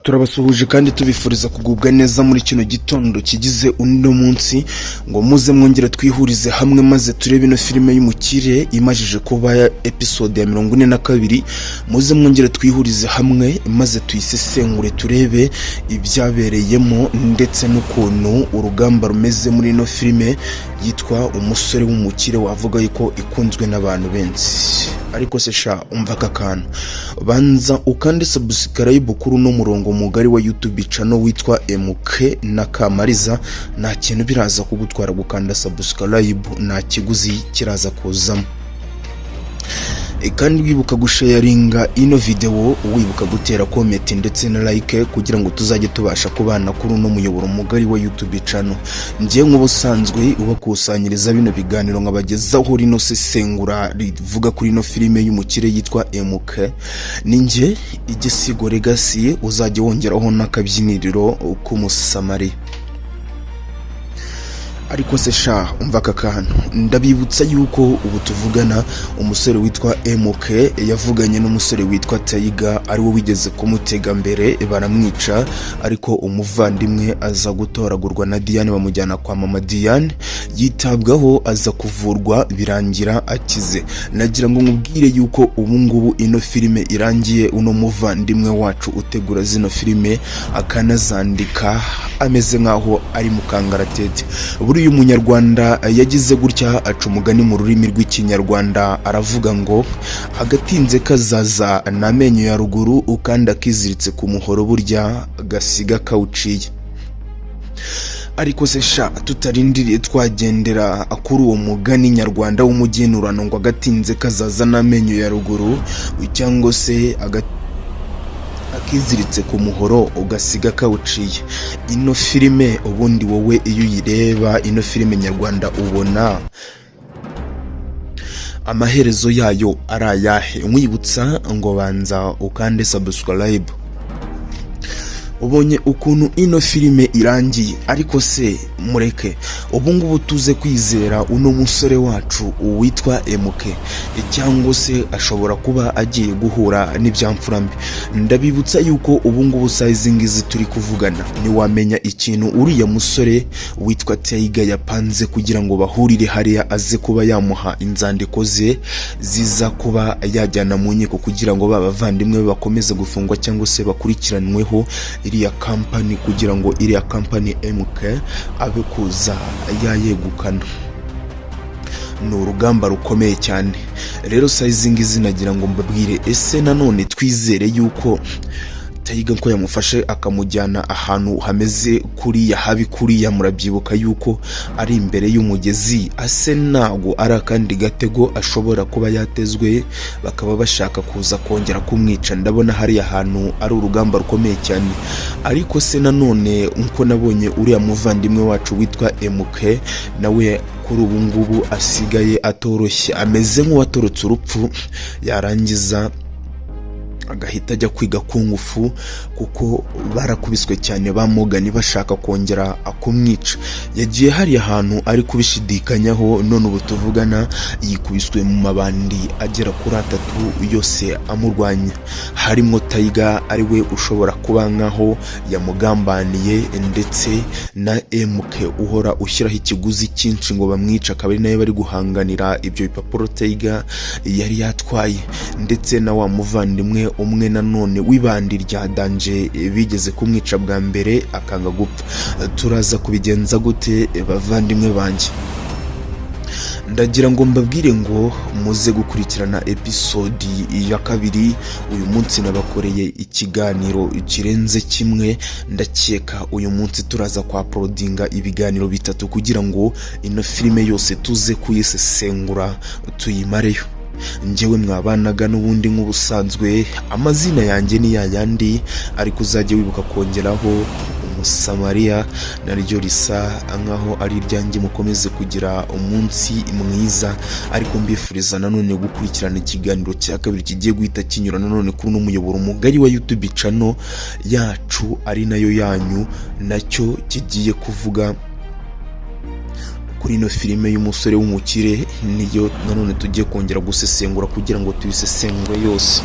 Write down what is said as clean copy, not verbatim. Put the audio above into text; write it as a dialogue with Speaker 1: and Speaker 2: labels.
Speaker 1: Turabasuhuje kandi tubifuriza kugubwa neza muri kino gitondo kigize uno munsi, ngo muze mwongere twihurize hamwe maze turebe ino filime y'Umukire imajije kuba episode ya 42. Muze mwongere twihurize hamwe maze tuyisesengure, turebe ibyabereyemo ndetse n'ukuntu urugamba rumeze muri ino filime yitwa Umusore w'Umukire, wavuga yuko ikunzwe n'abantu benshi. Ariko se sha, umva aka kantu: banza ukande subscribe kuri uno murongo mugari wa YouTube channel witwa MK na Kamariza. Nta kintu biraza kugutwara gukanda subscribe, nta kiguzi kiraza kuzamo. Kandi wibuka gusharinga ino video, wibuka gutera comment ndetse na like, kugira ngo tuzajye tubasha kubana kuri uno muyoboro mugari wa YouTube channel. Njye nk'ubusanzwe ubakusanyiriza bino biganiro, nkabagezaho rino sesengura rivuga kuri ino filime y'Umukire yitwa MK, ni njye Igisigo Legacy, uzajya wongeraho n'akabyiniriro k'Umusamari. Ariko se sha, umva aka kantu: ndabibutsa yuko ubu tuvugana umusore witwa MK yavuganye n'umusore witwa Tiger, ari we wigeze kumutega mbere baramwica, ariko umuvandimwe aza gutoragurwa na Diane, bamujyana kwa mama Diane, yitabwaho, aza kuvurwa, birangira akize. Nagira ngo nkubwire yuko ubu ngubu ino filime irangiye, uno muvandimwe wacu utegura zino filime akanazandika ameze nk'aho ari mu kangaratete. Buriya Umunyarwanda yagize gutya aca umugani mu rurimi rw'Ikinyarwanda, aravuga ngo agatinze kazaza ni amenyo ya ruguru, kandi akiziritse ku muhoro burya gasiga kawuciye. Ariko se sha, tutarindiriye twagendera kuri uwo mugani nyarwanda w'umugenurano ngo agatinze kazaza n'amenyo ya ruguru, cyangwa se akiziritse ku muhoro ugasiga kawuciye, ino filime ubundi wowe iyo uyireba, ino filime nyarwanda, ubona amaherezo yayo ari ayahe? Nkwibutsa ngo banza ukande subscribe. Ubonye ukuntu ino filime irangiye? Ariko se mureke ubu ngubu tuze kwizera uno musore wacu witwa MK, cyangwa se ashobora kuba agiye guhura n'ibyamfura mbi? Ndabibutsa yuko ubu ngubu saa izi ngizi turi kuvugana, ntiwamenya ikintu uriya musore witwa Tiger yapanze kugira ngo bahurire hariya, aze kuba yamuha inzandiko ze ziza kuba yajyana mu nkiko, kugira ngo ba bavandimwe be bakomeze gufungwa cyangwa se bakurikiranweho iriya kampani, kugira ngo iriya kampani MK abe kuza yayegukana. Ni urugamba rukomeye cyane. Rero saa izi ngizi nagira ngo mbabwire: ese nanone twizere yuko Tiger ko yamufashe akamujyana ahantu hameze kuriya, habi kuriya, murabyibuka yuko ari imbere y'umugezi, ase ntago ari akandi gatego ashobora kuba yatezwe, bakaba bashaka kuza kongera kumwica? Ndabona hariya hantu ari urugamba rukomeye cyane. Ariko se nanone nkuko nabonye uriya muvandimwe wacu witwa MK nawe kuri ubu ngubu asigaye atoroshye, ameze nk'uwatorotse urupfu, yarangiza agahita ajya kwiga kung fu, kuko barakubiswe cyane ba Morgan bashaka kongera kumwica. Yagiye hariya hantu ari kubishidikanyaho, none ubu tuvugana yikubiswe mu mabandi agera kuri atatu yose amurwanya, harimo Tiger ari we ushobora kuba nkaho yamugambaniye, ndetse na MK uhora ushyiraho ikiguzi cyinshi ngo bamwice, akaba ari nawe bari guhanganira ibyo bipapuro Tiger yari yatwaye, ndetse na wa muvandimwe umwe nanone w'ibandi rya danger bigeze kumwica bwa mbere akanga gupfa. Turaza kubigenza gute, bavandimwe banjye? Ndagira ngo mbabwire ngo muze gukurikirana episode ya kabiri. Uyu munsi nabakoreye ikiganiro kirenze kimwe. Ndakeka uyu munsi turaza kwa uploadinga ibiganiro bitatu, kugira ngo ino filime yose tuze kuyisesengura tuyimareyo. Njyewe mwabanaga n'ubundi nk'ubusanzwe, amazina yanjye ni yayandi, ariko uzajya wibuka kongeraho Umusamariya, naryo risa nkaho ari iryanjye. Mukomeze kugira umunsi mwiza, ariko mbifuriza nanone gukurikirana ikiganiro cya kabiri kigiye guhita kinyura nanone kuri uno muyoboro mugari wa YouTube channel yacu, ari nayo yanyu, nacyo kigiye kuvuga kuri ino filime y'Umusore w'Umukire. Niyo nanone tugiye kongera gusesengura kugira ngo tuyisesengure yose.